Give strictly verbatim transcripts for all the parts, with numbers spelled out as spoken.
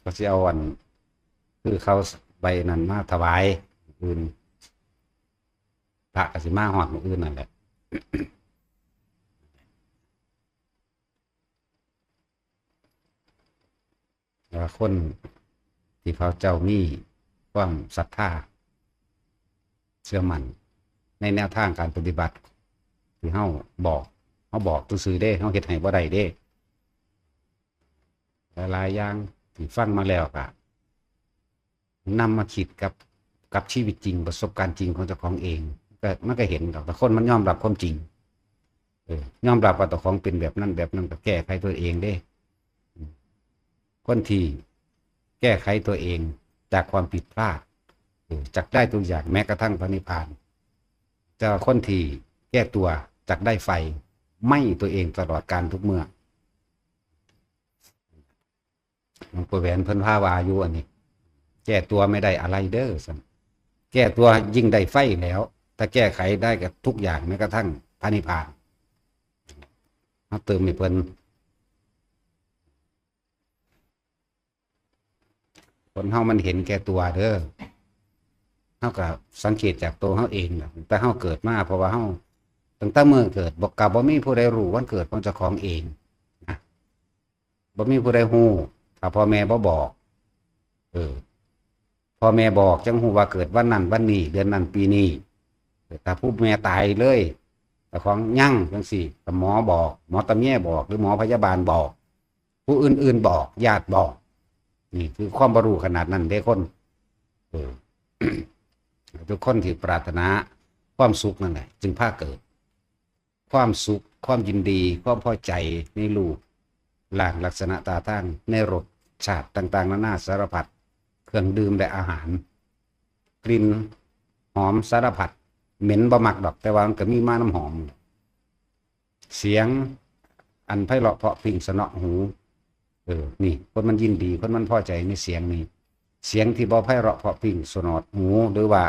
ก็สิเอาอัน คือเขาใบนั้นมาถวายมื้ออื่น พระก็สิมาฮอดมื้ออื่นนั่นแหละ ว่าคนที่เขาเจ้ามีความศรัทธา เชื่อมั่นในแนวทางการปฏิบัติ ที่เฮาบอก เฮาบอกซื่อๆเด้ เฮาเฮ็ดให้บ่ได้เด้ หลายๆอย่างที่ฟังมาแล้วก็นำมาคิดกับ กับชีวิตจริง ประสบการณ์จริงของเจ้าของเอง ก็ มันก็เห็นดอก แต่คนมันยอมรับความจริง เออ ยอมรับว่าเจ้าของเป็นแบบนั้นแบบนั้น ก็แก้ไขตัวเองเด้ คนที่แก้ไขตัวเองจากความผิดพลาด เออ จักได้ทุกอย่าง แม้กระทั่งพระนิพพาน แต่ว่าคนที่แก้ตัวจักได้ไฟไหม้ตัวเองตลอดกาลทุกเมื่อ หลวงปู่แหวนเพิ่นพาว่าอยู่อันนี้ แก้ตัวไม่ได้อะไรเด้อซั่น แก้ตัวยิ่งได้ไฟแล้ว ถ้าแก้ไขได้กับทุกอย่าง แม้กระทั่งพระนิพพาน มาเติมให้เพิ่น คนเฮามันเห็นแก่ตัวเด้อ เฮาก็สังเกตจากตัวเฮาเองน่ะ ตั้งแต่เฮาเกิดมา เพราะว่าเฮา ตั้งแต่มื้อเกิด บ่ ก็บ่มีผู้ใดรู้วันเกิดของเจ้าของเองนะ บ่มีผู้ใดฮู้ ถ้าพ่อแม่บ่บอก เออ พ่อแม่บอกจั่งฮู้ว่าเกิดวันนั้นวันนี้ เดือนนั้นปีนี้ ถ้าผู้แม่ตายเลย เจ้าของยังจั่งซี้ ก็หมอบอก หมอตำแยบอก หรือหมอพยาบาลบอก ผู้อื่นๆบอก ญาติบอก นี่คือความบ่รู้ขนาดนั้นเด้คน เออ ทุกคนที่ปรารถนาความสุขนั่นแหละ จึงพาเกิด ความสุข ความยินดี ความพอใจในรูปร่างลักษณะท่าทาง ในรสชาติต่างๆนานาสารพัด เครื่องดื่มและอาหาร กลิ่นหอมสารพัด เหม็นบ่มักดอก แต่ว่ามันก็มีมานำหอม เสียงอันไพเราะเพราะพริ้งสนอหู เออ นี่ คนมันยินดี คนมันพอใจในเสียงนี้ เสียงที่บ่ไพเราะเพราะพริ้งสนอหู หรือว่า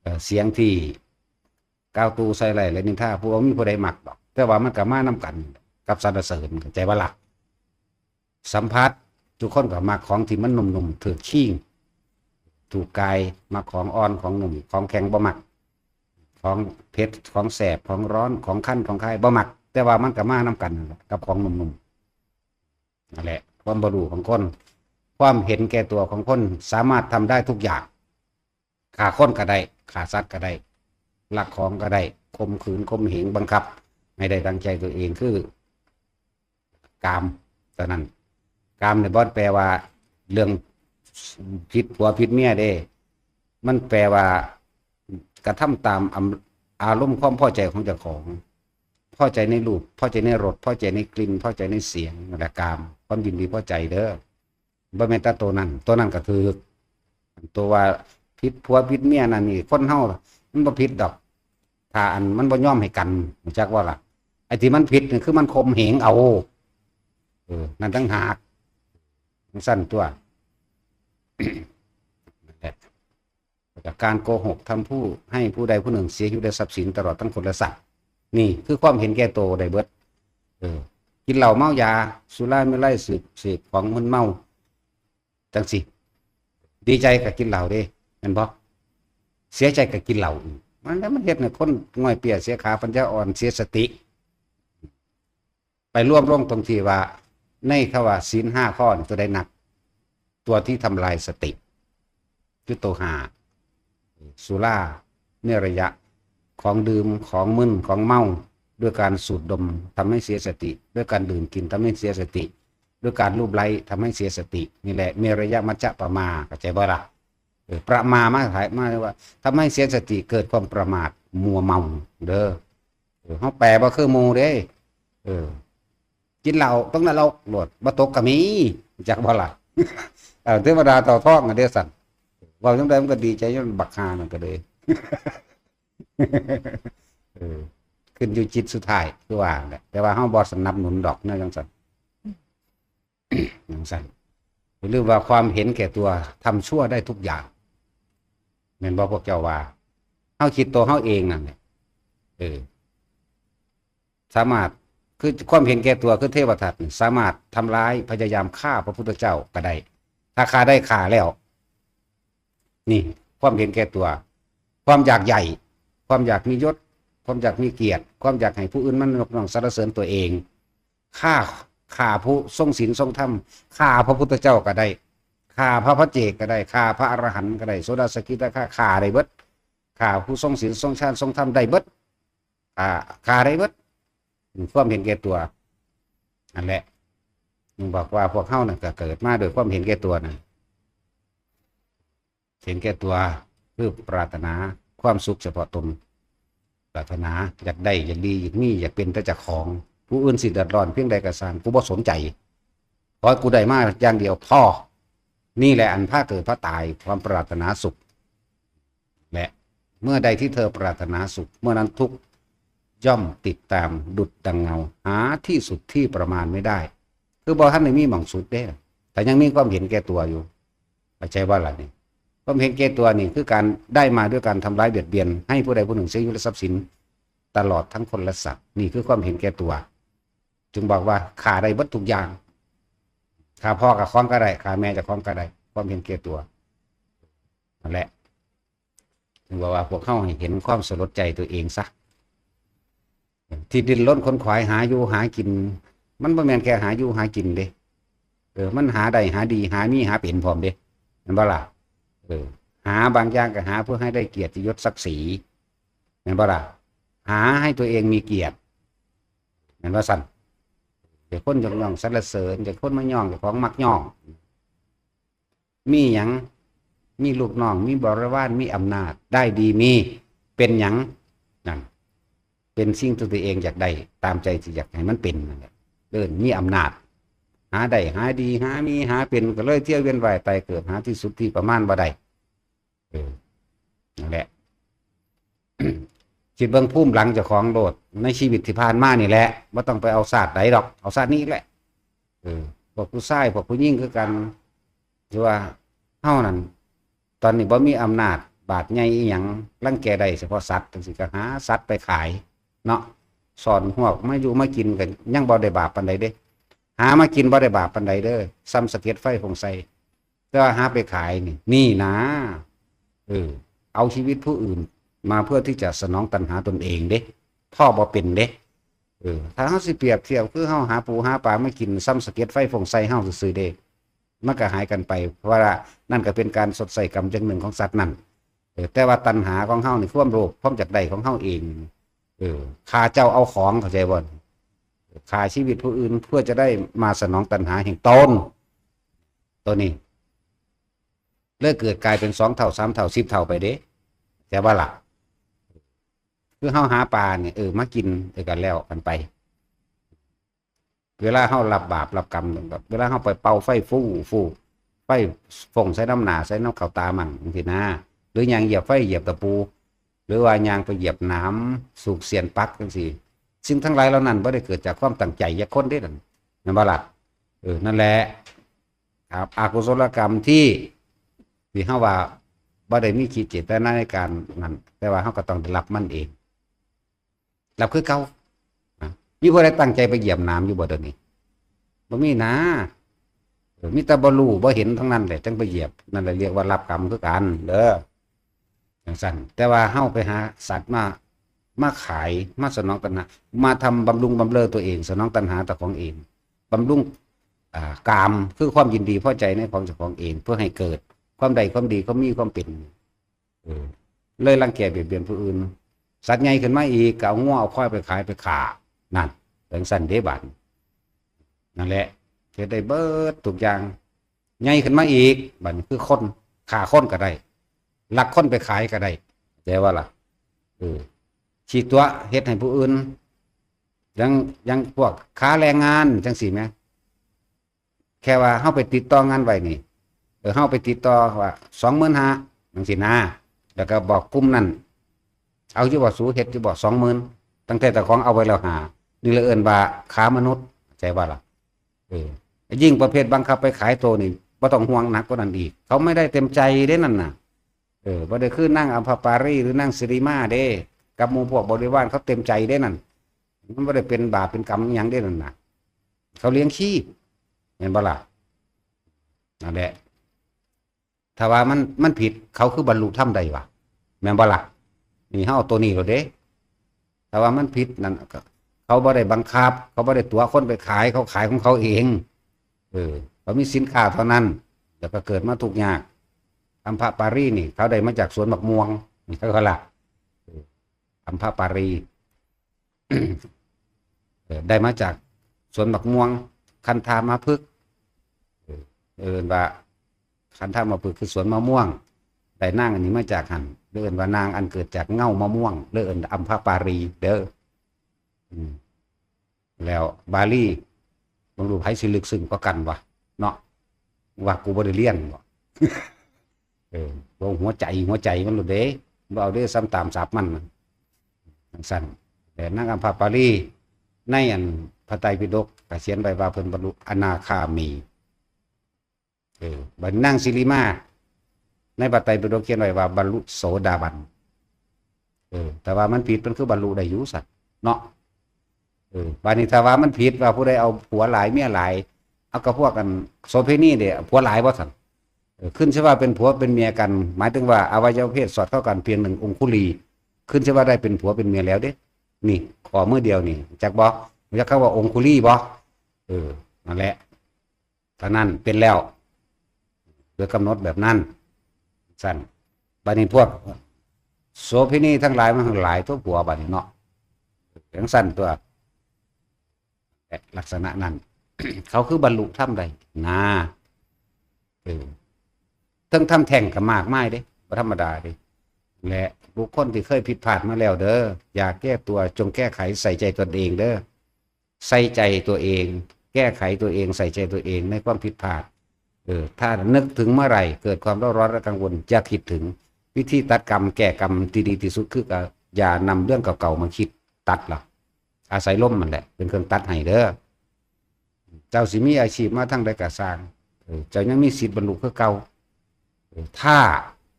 เอ่อ เสียงที่กล่าวตู่ใส่ร้ายและนินทา ผู้บ่มีผู้ใดมักดอก แต่ว่ามันก็มานำกันกับสรรเสริญ เข้าใจบ่ล่ะ สัมผัส ทุกคนก็มักของที่มันนุ่มๆ ถืกคิง ถูกกาย มักของอ่อน ของนุ่ม ของแข็งบ่มัก ของเผ็ด ของแสบ ของร้อน ของคัน ของคาย บ่มัก แต่ว่ามันก็มานำกันนั่นแหละ กับของนุ่มๆ นั่นแหละ ความบ่รู้ของคน ความเห็นแก่ตัวของคน สามารถทำได้ทุกอย่าง ฆ่าคนก็ได้ ฆ่าสัตว์ก็ได้ ลักของก็ได้ ข่มขืน ข่มเหง บังคับ ให้ได้ดังใจตัวเอง คือ กาม เท่านั้น กามเนี่ยบ่แปลว่า เรื่องผิดผัวผิดเมียเด้ มันแปลว่า กระทำตามอำ- อารมณ์ความพอใจของเจ้าของ พอใจในรูป พอใจในรส พอใจในกลิ่น พอใจในเสียง นั่นแหละกาม ความยินดีพอใจเด้อ บ่แม่นแต่ตัวนั้น ตัวนั้นก็ถืก ตัวว่าผิดผัวผิดเมียนั่นนี่ คนเฮา มันบ่ผิดดอก ถ้าอันมันบ่ยอมให้กัน รู้จักบ่ล่ะ ไอ้ที่มันผิดนี่คือมันข่มเหงเอา เออ นั่นต่างหาก จั่งซั่นตั๊ว นั่นแหละ จากการโกหกทำผู้ ให้ผู้ใดผู้หนึ่งเสียชีวิตและทรัพย์สินตลอดทั้งคนและสัตว์ นี่คือความเห็นแก่ตัวได้เบิด เออ กินเหล้าเมายา สุราเมรัย สูบ เสพของมึนเมา จั่งซี้ ดีใจก็กินเหล้าเด้ แม่นบ่ เสียใจก็กินเหล้าอีก มันแล้วมันเฮ็ดให้คนง่อยเปียเสียขา ปัญญาอ่อน เสียสติ ไปรวมลงตรงที่ว่า ในคำว่าศีลห้าข้อนี่ ตัวใดหนัก ตัวที่ทำลายสติ คือตัวห้า สุรา เมรยะ ของดื่ม ของมึน ของเมา ด้วยการสูดดม ทำให้เสียสติ ด้วยการดื่มกิน ทำให้เสียสติ ด้วยการลูบไล้ ทำให้เสียสติ นี่แหละ เมรยะมัจจะปะมา เข้าใจบ่ล่ะ เออ ประมามาถ่ายมาว่า ทำให้เสียสติ เกิดความประมาท มัวเมา เด้อ เออ เฮาแปลบ่คือหมู่เด้ เออ กินเหล้าตกนรกโลด บ่ตกก็มี จักบ่ล่ะ เออ เทวดาเต่าทองกันเด้ซั่น เว้าจั่งใดมันก็ดีใจ ย้อนบักห่านั่นก็เลย เออ ขึ้นอยู่จิตสุดท้าย คือว่านั่นแหละ แต่ว่าเฮาบ่สนับสนุนดอก แนวจั่งซั่น จั่งซั่น อย่าลืมว่าความเห็นแก่ตัวทำชั่วได้ทุกอย่าง แม่นบ่พวกเจ้าว่า เฮาคิดตัวเฮาเองนั่นแหละ เออ สามารถ คือความเห็นแก่ตัว คือเทวทัตนี่ สามารถทำร้าย พยายามฆ่าพระพุทธเจ้าก็ได้ ถ้าฆ่าได้ฆ่าแล้ว นี่ ความเห็นแก่ตัว ความอยากใหญ่ ความอยากมียศ ความอยากมีเกียรติ ความอยากให้ผู้อื่นมันยกย่องสรรเสริญตัวเอง ฆ่า ฆ่าผู้ทรงศีลทรงธรรม ฆ่าพระพุทธเจ้าก็ได้ ฆ่าพระปัจเจกก็ได้ ฆ่าพระอรหันต์ก็ได้ โสดาสกิทาคาฆ่าได้เบิด ฆ่าผู้ทรงศีลทรงฌานทรงธรรมได้เบิด ฆ่า ฆ่าได้เบิด ความเห็นแก่ตัว นั่นแหละ มึงบอกว่าพวกเฮาน่ะก็เกิดมาโดยความเห็นแก่ตัวนะ เห็นแก่ตัว คือปรารถนาความสุขเฉพาะตน ปรารถนาอยากได้ อยากดี อยากมี อยากเป็นแต่เจ้าของ ผู้อื่นสิเดือดร้อนเพียงใดก็ช่าง กูบ่สนใจ ขอให้กูได้มาอย่างเดียวพอ นี่แหละอันพาเกิดพาตาย ความปรารถนาสุข และเมื่อใดที่เธอปรารถนาสุข เมื่อนั้นทุกข์ย่อมติดตามดุจดังเงา หาที่สุดที่ประมาณไม่ได้ คือบ่ทันได้มีหม่องสุดเด้ แต่ยังมีความเห็นแก่ตัวอยู่ เข้าใจว่าล่ะนี่ ความเห็นแก่ตัวนี่คือการได้มาด้วยการทำร้ายเบียดเบียน ให้ผู้ใดผู้หนึ่งเสียชีวิตและทรัพย์สิน ตลอดทั้งคนและสัตว์ นี่คือความเห็นแก่ตัว จึงบอกว่าฆ่าได้เบิดทุกอย่าง ฆ่าพ่อกับของก็ได้ ฆ่าแม่กับของก็ได้ ความเห็นแก่ตัว นั่นแหละ ถึงบอกว่าพวกเฮาให้เห็นความสลดใจตัวเองซะ ที่ดิ้นรนขนขวายหาอยู่หากิน มันบ่แม่นแค่หาอยู่หากินเด้ เออ มันหาได้หาดี หามีหาเป็นพร้อมเด้ แม่นบ่ล่ะ เออ หาบางอย่างก็หาเพื่อให้ได้เกียรติยศศักดิ์ศรี แม่นบ่ล่ะ หาให้ตัวเองมีเกียรติ แม่นว่าซั่น เดี๋ยวคนยกย่องสรรเสริญ เดี๋ยวคนมาย่อง เจ้าของมักย่อง มีหยัง มีลูกน้อง มีบริวาร มีอำนาจ ได้ดีมี เป็นหยัง นั่น เป็นสิ่งที่ตัวเองอยากได้ ตามใจที่อยากให้มันเป็นนั่นแหละ เอิ้นมีอำนาจ หาได้ หาดี หามี หาเป็น ก็เลยเที่ยวเวียนว่ายตายเกิด หาที่สุดที่ประมาณบ่ได้ เออ นั่นแหละ คิดเบิ่งภูมิหลังเจ้าของโลด ในชีวิตที่ผ่านมานี่แหละ บ่ต้องไปเอาชาติใดดอก เอาชาตินี้แหละ เออ พวกผู้ชาย พวกผู้หญิงคือกัน ที่ว่าเฮานั่น ตอนนี้บ่มีอำนาจ บาดใหญ่อีหยัง รังแกได้เฉพาะสัตว์ จังซี่ก็หาสัตว์ไปขาย เนาะ ซ่อนฮวกมาอยู่มากินก็ยังบ่ได้บาปปานใดเด้ หามากินบ่ได้บาปปานใดเด้อ ส่ำสะเก็ดไฟฟงใส่ แต่ว่าหาไปขายนี่ นี่นะ เออ เอาชีวิตผู้อื่นมาเพื่อที่จะสนองตัณหาตนเองเด้ พ่อบ่เป็นเด้ เออ ถ้าเฮาสิเปรียบเทียบคือเฮาหาปูหาปลามากิน ส่ำสะเก็ดไฟฟงใส่เฮาซื่อๆเด้ มันก็หายกันไป เพราะว่านั่นก็เป็นการชดใช้กรรมอย่างหนึ่งของสัตว์นั่น เออ แต่ว่าตัณหาของเฮานี่ ความโลภ ความอยากได้ของเฮาเอง เออ ฆ่าเจ้าเอาของ เข้าใจบ่ ฆ่าชีวิitผู้อื่นเพื่อจะได้มาสนองตัณหาแห่งตน ตัวนี้ เลยเกิดกลายเป็นสองเท่า สามเท่า สิบเท่าไปเด้ แต่ว่าล่ะ คือเฮาหาปลาเนี่ย เออ มากิน เออ กันแล้วกันไป เวลาเฮารับบาปรับกรรม เวลาเฮาไปเป่าไฟฟู่ฟู่ ไฟฟงใส่น้ำหน้า ใส่น้ำเข้าตามัน จังซี้นะ หรือย่างเหยียบไฟ เหยียบตะปู หรือว่าย่างไปเหยียบหนาม สูกเสี้ยนปัก จังซี้ สิ่งทั้งหลายเหล่านั้นบ่ได้เกิดจากความตั้งใจจักคนเด้นั่น แม่นบ่ล่ะ เออ นั่นแหละ ครับ อกุศลกรรมที่ ที่เฮาว่าบ่ได้มีจิตเจตนาในการนั่น แต่ว่าเฮาก็ต้องได้รับมันเอง รับคือเก่า นะ มีผู้ใดตั้งใจไปเหยียบหนามอยู่บ่เดี๋ยวนี้ บ่มีนะ เออ มีแต่บ่รู้บ่เห็นทั้งนั้นแหละ จั่งไปเหยียบ นั่นแหละเรียกว่ารับกรรมคือกันเด้อ จั่งซั้น แต่ว่าเฮาไปหาสัตว์มา มาขาย มาสนองตัณหา มาทำบำรุงบำเรอตัวเอง สนองตัณหาเจ้าของเอง บำรุง อ่า กาม คือความยินดีพอใจในของเจ้าของเอง เพื่อให้เกิดความได้ความดี ความมีความเป็น เออ เลยรังแกเบียดเบียนผู้อื่น สัตว์ใหญ่ขึ้นมาอีก ก็เอางัวเอาควายไปขายไปฆ่า นั่น จั่งซั้นเด้บาดนี้ นั่นแหละ เฮ็ดได้เบิดทุกอย่าง ใหญ่ขึ้นมาอีก บัดนี้คือคน ฆ่าคนก็ได้ ลักคนไปขายก็ได้ เข้าใจบ่ล่ะ เออ ขี้ตั๋วเฮ็ดให้ผู้อื่น ยัง ยังพวกค้าแรงงานจั่งซี้แหม แค่ว่าเฮาไปติดต่องานไว้นี่ เออ เฮาไปติดต่อว่า สองหมื่นห้า จั่งซี้นะ แล้วก็บอกกลุ่มนั้น เอาอยู่บ่ สูเฮ็ดอยู่บ่ สองหมื่น ตั้งแต่เจ้าของเอาไว้แล้วห้า นี่เลยเอิ้นว่าค้ามนุษย์ เข้าใจบ่ล่ะ เออ ยิ่งประเภทบังคับไปขายโตนี่ บ่ต้องห่วง หนักกว่านั้นอีก เขาไม่ได้เต็มใจเด้นั่นน่ะ เออ บ่ได้คือนางอัมพปารีหรือนางสิริมาเด้ กับหมู่พวกบริวารเขาเต็มใจเด้นั่น มันบ่ได้เป็นบาปเป็นกรรมอิหยังเด้นั่นน่ะ เขาเลี้ยงชีพ แม่นบ่ล่ะ นั่นแหละ ถ้าว่ามัน มันผิด เขาคือบรรลุธรรมได้วะ แม่นบ่ล่ะ? นี่เฮาเอาตัวนี้โลดเด้ ถ้าว่ามันผิดนั่นก็ เขาบ่ได้บังคับ เขาบ่ได้ตั๋วคนไปขาย เขาขายของเขาเอง เออ เขามีสินค้าเท่านั้น แล้วก็เกิดมาทุกข์ยาก อัมพปารีนี่ เขาได้มาจากสวนบักม่วง เขาก็ละ เออ อัมพปารี เออ ได้มาจากสวนบักม่วง คันธามาพฤกษ์ เออ เอิ้นว่า คันธามาพฤกษ์คือสวนมะม่วง ได้นางอันนี้มาจากหั่น เลยเอิ้นว่านางอันเกิดจากเง้ามะม่วง เลยเอิ้นอัมพปารีเด้อ อืม แล้วบาลี บ่ฮู้ไผสิลึกซึ้งกว่ากันวะ เนาะ ว่ากูบ่ได้เรียนบ่ เออ บ่หัวใจ หัวใจมันโลดเด้ บ่เอาเด้อ ซ้ำตามศัพท์มันน่ะ จั่งซั้น แต่นางอัมพปาลี ในอันพระไตรปิฎกก็เขียนไว้ว่าเพิ่นบรรลุอนาคามี เออ บัดนางสิริมา ในพระไตรปิฎกเขียนไว้ว่าบรรลุโสดาบัน เออ แต่ว่ามันผิด มันคือบรรลุได้อยู่ซั่น เนาะ เออ บัดนี้ถ้าว่ามันผิด ว่าผู้ใดเอาผัวหลายเมียหลาย เอากับพวกกันโสเภณีเด้ ผัวหลายบ่ซั่น เออ ขึ้นชื่อว่าเป็นผัวเป็นเมียกัน หมายถึงว่าอวัยวะเพศสอดเข้ากันเพียงหนึ่งองคุลี ขึ้นชื่อว่าได้เป็นผัวเป็นเมียแล้วเด้ นี่ ข้อมือเดียวนี่ จักบ่ จักคำว่าองคุลีบ่ เออ นั่นแหละ เท่านั้นเป็นแล้ว โดยกำหนดแบบนั้น ซั่น บัดนี้พวกโสเภณีทั้งหลายมันหลายตัวผัวบัดนี้เนาะ จั่งซั่นตัว ลักษณะนั้น เขาคือบรรลุธรรมได้นะ เออ ทั้งธรรมแท่งก็มากมายเด้ บ่ธรรมดาเด้ และบุคคลที่เคยผิดพลาดมาแล้วเด้อ อย่าแก้ตัว จงแก้ไข ใส่ใจตนเองเด้อ ใส่ใจตัวเอง แก้ไขตัวเอง ใส่ใจตัวเองในความผิดพลาด เออ ถ้านึกถึงเมื่อไหร่ เกิดความเร่าร้อนและกังวล อย่าคิดถึง วิธีตัดกรรม แก้กรรมที่ดีที่สุดคือ อย่านำเรื่องเก่าๆมาคิด ตัดล่ะ อาศัยลมมันแหละ เป็นเครื่องตัดให้เด้อ เจ้าสิมีอาชีพมาทางใดก็ซ่าง เออ เจ้ายังมีสิทธิ์บรรลุคือเก่า เออ ถ้า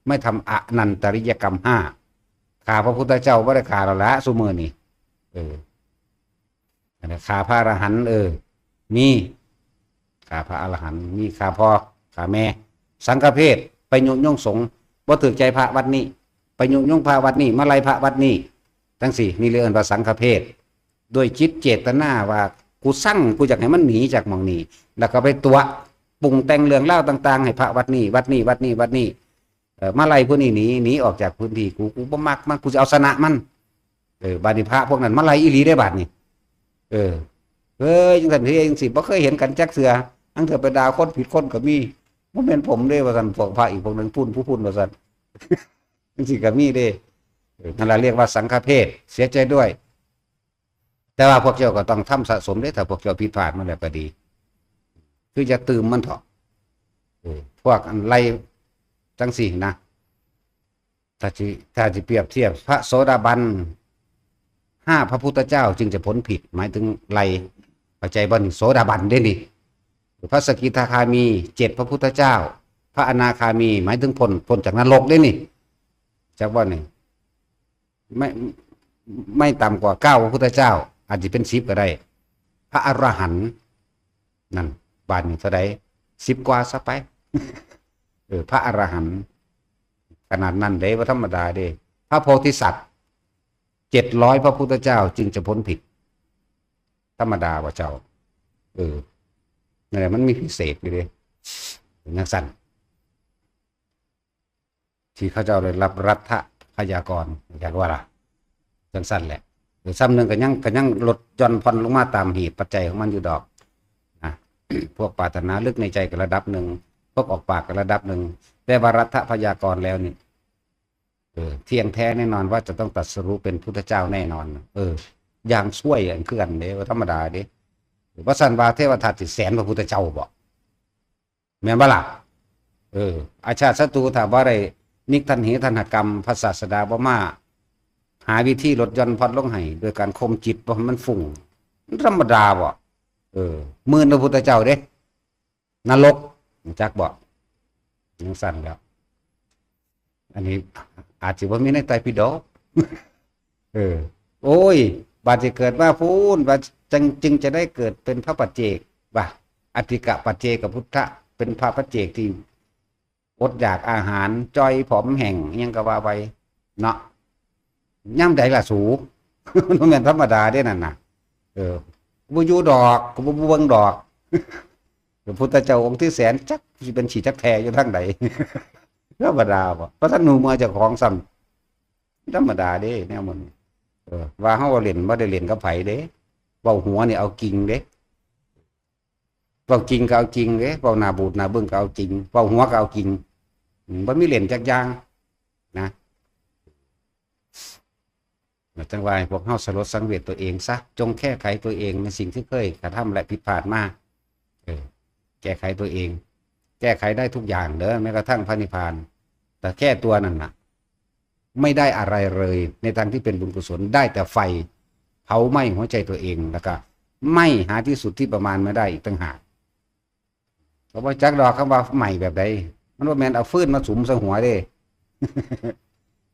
ไม่ทำอนันตริยกรรมห้า ฆ่าพระพุทธเจ้าบ่ได้ฆ่าแล้วละซุมื้อนี้ เออ อันนี้ฆ่าพระอรหันต์ เออ มี ฆ่าพระอรหันต์ มีฆ่าพ่อ ฆ่าแม่ สังฆเพศ ไปยุยงสงฆ์ บ่ถูกใจพระวัดนี้ ไปยุยงพระวัดนี้ มาไล่พระวัดนี้ จั่งซี้ นี่เรียกว่าสังฆเพศ ด้วยจิตเจตนาว่า กูซัง กูอยากให้มันหนีจากหม่องนี้ แล้วก็ไปตั๋วปรุงแต่งเรื่องราวต่างๆ ให้พระวัดนี้ วัดนี้ วัดนี้ วัดนี้ เอ่อ มาไล่ผู้นี้หนี หนีออกจากพื้นที่กู กูบ่มักมัน กูจะเอาชนะมัน เออ บาดนี้พระพวกนั้นมาไล่อีหลีได้บาดนี้ เออ เฮ้ย จั่งซั่นเฮ้ย จั่งซี้ บ่เคยเห็นกันจักเทื่อ อังเทื่อไปด่าคนผิดคนก็มี บ่แม่นผมเด้ ว่าซั่น พวกพระอีกพวกหนึ่ง พุ่น ผู้พุ่น ว่าซั่น จั่งซี้ก็มีเด้ เออ นั่นล่ะเรียกว่าสังฆเพศ เสียใจด้วย แต่ว่าพวกเจ้าก็ต้องทำสะสมเด้ ถ้าพวกเจ้าผิดพลาดมาแล้วก็ดี คืออย่าตื่มมันเถาะ เออ พวกอันไล่จั่งซี้นะ ถ้าสิ ถ้าสิเปรียบเทียบพระโสดาบัน ห้าพระพุทธเจ้าจึงจะพ้นผิด หมายถึงไล่ เข้าใจบ่นี่ โสดาบันเด้นี่ พระสกิทาคามี เจ็ดพระพุทธเจ้า พระอนาคามี หมายถึงพ้น พ้นจากนรกเด้นี่ จักบ่นี่ ไม่ ไม่ต่ำกว่าเก้าพระพุทธเจ้า อาจจะเป็นสิบก็ได้ พระอรหันต์นั่น บาดนี้เท่าใด สิบกว่าซะไป เออ พระอรหันต์ ขนาดนั้นเด้ บ่ธรรมดาเด้ พระโพธิสัตว์ เจ็ดร้อยพระพุทธเจ้าจึงจะพ้นผิด ธรรมดาบ่เจ้า เออ นั่นแหละ มันมีพิเศษอยู่เด้ เป็นจั่งซั้น ที่เขาเจ้าได้รับรัฐพยากร อยากว่าล่ะ จั่งซั้นแหละ เออ ซ้ำหนึ่งก็ยัง ก็ยังลดหย่อนผ่อนลงมาตามเหตุปัจจัยของมันอยู่ดอกนะ พวกปรารถนาลึกในใจก็ระดับหนึ่ง พวกออกปากก็ระดับหนึ่ง แต่ว่ารัฐพยากรแล้วนี่ เออ เที่ยงแท้แน่นอนว่าจะต้องตรัสรู้เป็นพุทธเจ้าแน่นอน เออ อย่างช่วยอันคือกันเด้ บ่ธรรมดาเด้ บ่ซั้นว่าเทวทัตสิแสนพระพุทธเจ้าบ่ แม่นบ่ล่ะ เออ อาชาติศัตรูถ้าบ่ได้นิกทันเหทันหกรรม พระศาสดาบ่มาหาวิธีลดหย่อนผ่อนลงให้ โดยการข่มจิตบ่ให้มันฟุ้ง มันธรรมดาบ่ เออ หมื่นพระพุทธเจ้าเด้ นรก รู้จักบ่ จั่งซั้นแล้ว อันนี้อาจสิบ่มีในไตรปิฎก เออ โอ้ย บาดสิเกิดมาพู้น ว่าจึง จึงจะได้เกิดเป็นพระปัจเจก ว่า อัฏฐิกะปัจเจกพุทธะ เป็นพระปัจเจกที่ อดอยากอาหาร จ่อยผอมแห้ง อิหยังก็ว่าไป เนาะ ยามใดล่ะสู มันแม่นธรรมดาเด้นั่นน่ะ เออ กูบ่อยู่ดอก กูบ่เบิ่งดอก พระพุทธเจ้าองค์ที่แสน จักสิเป็นขี้จักแท้อยู่ทางใด ธรรมดาบ่ เพราะท่านหนูเมือเจ้าของซ้ำ ธรรมดาเด้ แนวมัน เออ ว่าเฮาบ่เล่น บ่ได้เล่นกับไผเด้ เว้าหัวนี่เอาจริงเด้ เว้าจริงก็เอาจริงเด้ เว้าหน้าบูดหน้าบึ้งก็เอาจริง เว้าหัวก็เอาจริง อืม บ่มีเล่นจักอย่าง นะ จังว่าให้พวกเฮาสลดสังเวชตัวเองซะ จงแก้ไขตัวเองในสิ่งที่เคยกระทำและผิดพลาดมา เออ แก้ไขตัวเอง แก้ไขได้ทุกอย่างเด้อ แม้กระทั่งพระนิพพาน แต่แก้ตัวนั่นน่ะ ไม่ได้อะไรเลย ในทางที่เป็นบุญกุศล ได้แต่ไฟ เผาไหม้หัวใจตัวเอง แล้วก็ไหม้หาที่สุดที่ประมาณไม่ได้อีกต่างหาก ก็บ่จักดอกคำว่าไหม้แบบใด มันบ่แม่นเอาฟืนมาสุมใส่หัวเด้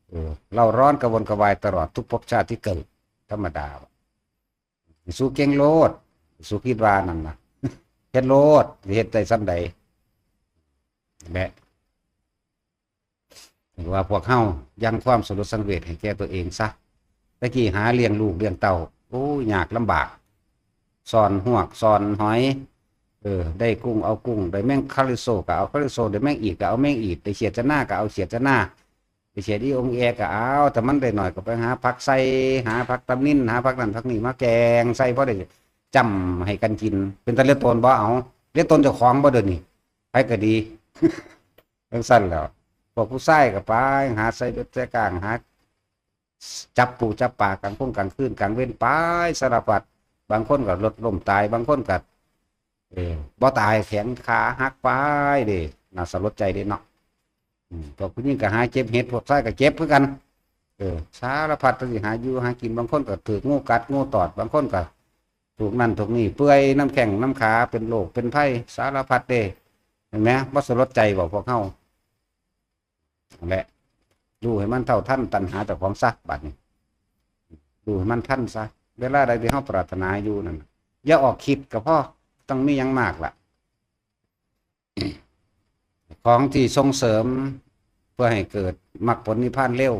เออ เร่าร้อนกระวนกระวายตลอดทุกภพชาติที่เกิด ธรรมดา สู้เก่งโลด สู้คิดว่านั่นน่ะ เฮ็ดโลด สิเฮ็ดได้ส่ำใด และ ว่าพวกเฮายังความสลดสังเวชให้แก่ตัวเองซะ ตะกี้หาเลี้ยงลูกเลี้ยงเต้า โอ้ย ยากลำบาก ซ่อนฮวก ซ่อนหอย เออ ได้กุ้งเอากุ้ง ได้แมงคาริโซก็เอาคาริโซ ได้แมงอีดก็เอาแมงอีด ได้เขียดจะหน้าก็เอาเขียดจะหน้า ไปเขียดอีองแอก็เอา แต่มันได้หน่อยก็ไปหาผักใส่ หาผักตำนิน หาผักนั่นผักนี่มาแกงใส่ พอได้จ้ำให้กันกิน เป็นตาเหลือตนบ่ เอา เหลือตนเจ้าของบ่เดี๋ยวนี้ ไผก็ดี จังซั่นแหล้ว พวกผู้ชายก็ไปหาใส่เบ็ดใส่ก้าง หาจับปูจับปลากลางค่ำกลางคืนกลางเว็นไปสารพัด บางคนก็รถล้มตาย บางคนก็ เออ บ่ตาย แขนขาหักไปเด้ น่าสลดใจเด้เนาะ อืม พวกผู้หญิงก็หาเก็บเห็ด พวกชายก็เก็บคือกัน เออ สารพัดที่หาอยู่หากิน บางคนก็ถืกงูกัดงูตอด บางคนก็ถูกนั่นถูกนี่ เปื่อยน้ำแข้งน้ำขา เป็นโรคเป็นภัย สารพัดเด้ เห็นไหม บ่สลดใจบ่พวกเฮา นั่นแหละ รู้ให้มันเท่าทันตัณหาเจ้าของซะ บัดนี้ รู้ให้มันทันซะ เวลาใดที่เฮาปรารถนาอยู่นั่นน่ะ อย่าออกคิดก็พอ ต้องมีหยังมากล่ะ ของที่ส่งเสริมเพื่อให้เกิดมรรคผลนิพพานเร็ว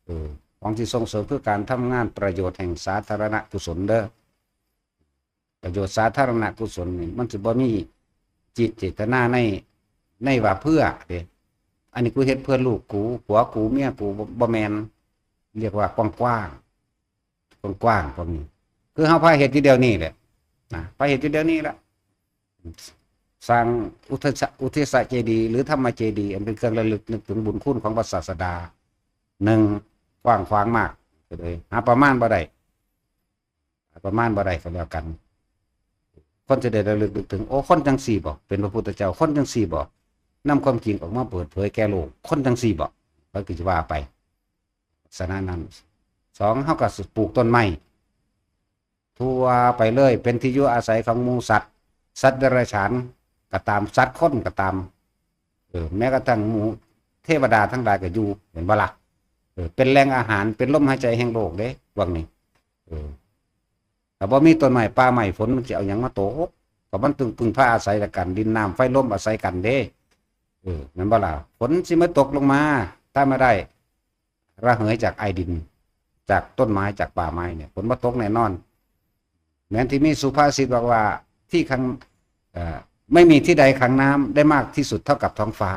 เออ ของที่ส่งเสริมคือการทำงานประโยชน์แห่งสาธารณกุศลเด้อ ประโยชน์สาธารณกุศลนี่ มันสิบ่มีจิตเจตนาใน ในว่าเพื่อเด้ อันนี้กูเฮ็ดเพื่อลูกกู ผัวกู เมียกู บ่ บ่แม่น เรียกว่ากว้างๆ กว้างๆ พวกนี้ คือเฮาพาเฮ็ดอยู่เดี๋ยวนี้แหละ นะ พาเฮ็ดอยู่เดี๋ยวนี้แหละ สร้างอุทสะ อุทสเจดีย์ หรือธรรมเจดีย์ อันเป็นเครื่องระลึกนึกถึงบุญคุณของพระศาสดา หนึ่ง กว้างขวางมาก ก็เลยหาประมาณบ่ได้ ประมาณบ่ได้ก็แล้วกัน คนจะได้ระลึกนึกถึง โอ้ คนจังซี่บ่ เป็นพระพุทธเจ้า คนจังซี่บ่ นำความจริงออกมาเปิดเผยแก่โลก คนจังซี่บ่ เขาก็จะว่าไป ฉะนั้นนั้น สอง เฮาก็ปลูกต้นไม้ ทั่วไปเลย เป็นที่อยู่อาศัยของหมู่สัตว์ สัตว์เดรัจฉานก็ตาม สัตว์คนก็ตาม เออ แม้กระทั่งหมู่เทวดาทั้งหลายก็อยู่ เห็นบ่ล่ะ เออ เป็นแหล่งอาหาร เป็นลมหายใจแห่งโลกเด้ พวกนี้ เออ ถ้าบ่มีต้นไม้ป่าไม้ ฝนมันสิเอาหยังมาตก ก็มันต้องพึ่งพาอาศัยกัน ดินน้ำไฟลมอาศัยกันเด้ เออ แม่นบ่ล่ะ ฝนสิมาตกลงมา ถ้าไม่ได้ ระเหยจากไอดิน จากต้นไม้ จากป่าไม้เนี่ย ฝนบ่ตกแน่นอน แม้นที่มีสุภาษิตบอกว่า ที่ขัง เอ่อ ไม่มีที่ใดขังน้ำได้มากที่สุดเท่ากับท้องฟ้า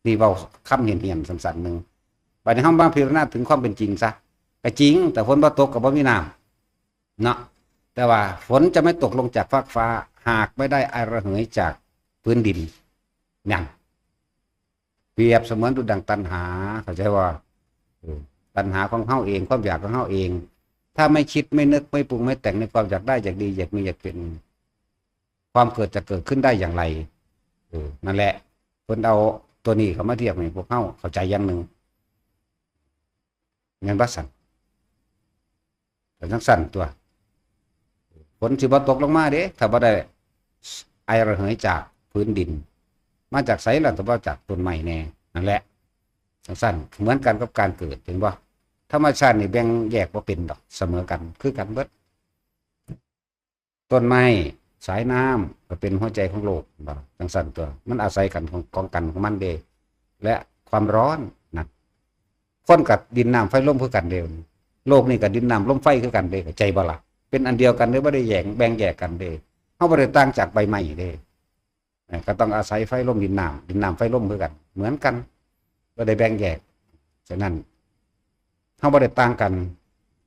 นี่เว้าคำเหียนๆ สั้นๆ หนึ่ง บัดนี้เฮามาพิจารณาถึงความเป็นจริงซะ ก็จริง แต่ฝนบ่ตกก็บ่มีน้ำ เนาะ แต่ว่าฝนจะไม่ตกลงจากฟากฟ้า หากไม่ได้ไอระเหยจากพื้นดิน นั่น เปรียบเสมือนดุจดังตัณหา เข้าใจบ่ เออ ตัณหาของเฮาเอง ความอยากของเฮาเอง ถ้าไม่คิด ไม่นึก ไม่ปรุง ไม่แต่งในความอยากได้ อยากดี อยากมี อยากเป็น ความเกิดจะเกิดขึ้นได้อย่างไร เออ นั่นแหละ เพิ่นเอาตัวนี้เข้ามาเทียบให้พวกเฮาเข้าใจอย่างหนึ่ง แม่นบ่ซั่น ก็จั่งซั่นตั๊ว ฝนสิบ่ตกลงมาเด้ ถ้าบ่ได้ไอระเหยจากพื้นดิน มาจากไสล่ะ ถ้าบ่จากต้นไม้แน่ นั่นแหละ จั่งซั่น เหมือนกันกับการเกิด เห็นบ่ ธรรมชาตินี่แบ่งแยกบ่เป็นดอก เสมอกัน คือกันเบิด ต้นไม้ สายน้ำ ก็เป็นหัวใจของโลก บ่ จั่งซั่นตั๊ว มันอาศัยกันของ ของกันของมันเด้ และความร้อนนะ คนกับดินน้ำไฟลมคือกันเด้ โลกนี้กับดินน้ำลมไฟคือกันเด้ เข้าใจบ่ล่ะ เป็นอันเดียวกันเด้ บ่ได้แยกแบ่งแยกกันเด้ เฮาบ่ได้ต่างจากใบไม้เด้ เอ่อก็ต้องอาศัยไฟลมดินน้ำ ดินน้ำไฟลมคือกัน เหมือนกัน บ่ได้แบ่งแยก ฉะนั้น เฮาบ่ได้ต่างกัน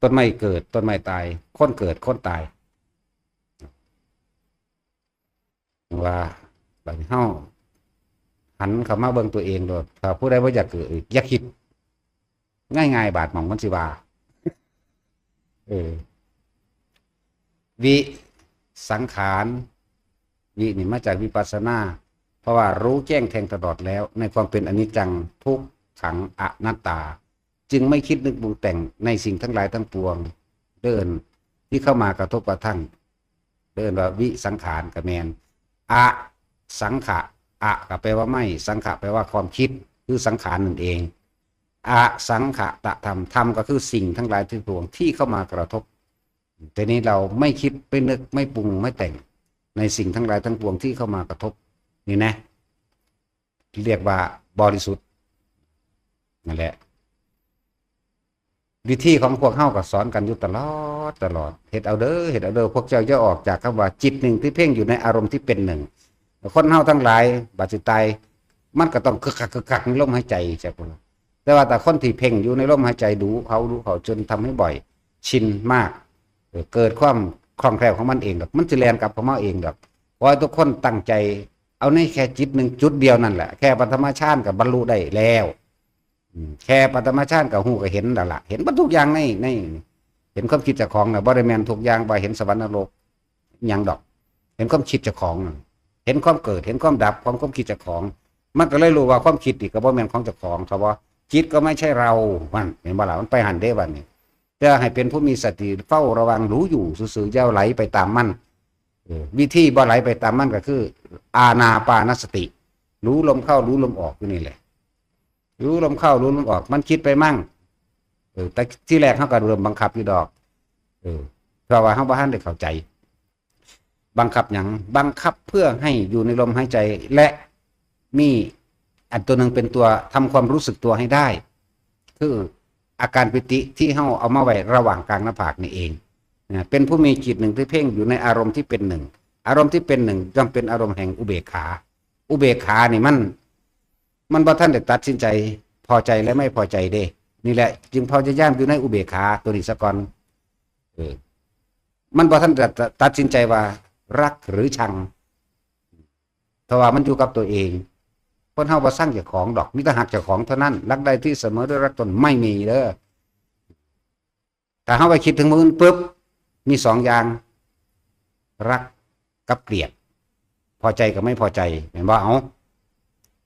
ต้นไม้เกิด ต้นไม้ตาย คนเกิด คนตาย ว่า บัดนี้เฮาหันเข้ามาเบิ่งตัวเองโลด ถ้าผู้ใดบ่อยากเกิดอีก อย่าคิด ง่ายๆ บาดหม่องมันสิว่า เออ วิสังขาร วินี่มาจากวิปัสสนา เพราะว่ารู้แจ้งแทงตลอดแล้ว ในความเป็นอนิจจัง ทุกขัง อนัตตา จึงไม่คิดนึกปรุงแต่งในสิ่งทั้งหลายทั้งปวง เดินที่เข้ามากระทบกระทั่ง เดินว่าวิสังขารก็แม่น อสังขะ อะก็แปลว่าไม่ สังขะแปลว่าความคิด คือสังขารนั่นเอง อสังขะตะธรรม ธรรมก็คือสิ่งทั้งหลายทั้งปวงที่เข้ามากระทบ ทีนี้เราไม่คิด ไม่นึก ไม่ปรุง ไม่แต่ง ในสิ่งทั้งหลายทั้งปวงที่เข้ามากระทบ นี่นะ เรียกว่าบริสุทธิ์ นั่นแหละ วิธีของพวกเฮาก็สอนกันอยู่ตลอด ตลอด เฮ็ดเอาเด้อ เฮ็ดเอาเด้อ พวกเจ้าอย่าออกจากคำว่าจิตหนึ่งที่เพ่งอยู่ในอารมณ์ที่เป็นหนึ่ง คนเฮาทั้งหลาย บัดสิตาย มันก็ต้องคึกคัก คึกคักในลมหายใจ จ้ะคุณ แต่ว่าแต่คนที่เพ่งอยู่ในลมหายใจดูเขา ดูเขา จนทำให้บ่อย ชินมาก เออ เกิดความคล่องแคล่วของมันเองดอก มันสิแล่นกลับเข้ามาเองดอก ขอให้ทุกคนตั้งใจ เอาในแค่จิตหนึ่งจุดเดียวนั่นแหละ แค่ปฐมฌานก็บรรลุได้แล้ว อืม แค่ปฐมฌานก็ฮู้ก็เห็นแล้วล่ะ เห็นเบิดทุกอย่างใน ใน เห็นความคิดเจ้าของน่ะ บ่ได้แม่นทุกอย่างว่าเห็นสวรรค์นรก หยังดอก เห็นความคิดเจ้าของน่ะ เห็นความเกิด เห็นความดับของความคิดเจ้าของ มันก็เลยรู้ว่าความคิดนี่ก็บ่แม่นของเจ้าของ เขาว่าจิตก็ไม่ใช่เรา มัน เห็นบ่ล่ะ มันไปหั้นเด้บัดนี้ แต่ให้เป็นผู้มีสติเฝ้าระวังรู้อยู่ซื่อๆ อย่าไหลไปตามมัน เออ วิธีบ่ไหลไปตามมันก็คือ อานาปานสติ รู้ลมเข้า รู้ลมออกอยู่นี่แหละ รู้ลมเข้า รู้ลมออก มันคิดไปมั่ง เออ แต่ที่แรกเขาก็เริ่มบังคับอยู่ดอก เออ เพราะว่าเขาบ่ทันได้เข้าใจ บังคับหยัง บังคับเพื่อให้อยู่ในลมหายใจ และมีอันตัวหนึ่งเป็นตัวทำความรู้สึกตัวให้ได้ คืออาการปีติที่เขาเอามาไว้ระหว่างกลางหน้าผากนี่เองนะ เป็นผู้มีจิตหนึ่งที่เพ่งอยู่ในอารมณ์ที่เป็นหนึ่ง อารมณ์ที่เป็นหนึ่งย่อมเป็นอารมณ์แห่งอุเบกขา อุเบกขานี่มัน มันบ่ทันได้ตัดสินใจพอใจและไม่พอใจเด้ นี่แหละ จึงพยายามอยู่ในอุเบกขาตัวนี้ซะก่อน เออ มันบ่ทันได้ตัดสินใจว่ารักหรือชัง เพราะว่ามันอยู่กับตัวเอง คนเฮาบ่ซังเจ้าของดอก มีแต่ฮักเจ้าของเท่านั้น รักใดที่เสมอด้วยรักตนไม่มีเด้อ ถ้าเฮาไปคิดถึงมื้ออื่นปุ๊บ มีสองอย่าง รักกับเกลียด พอใจกับไม่พอใจ แม่นบ่ เอา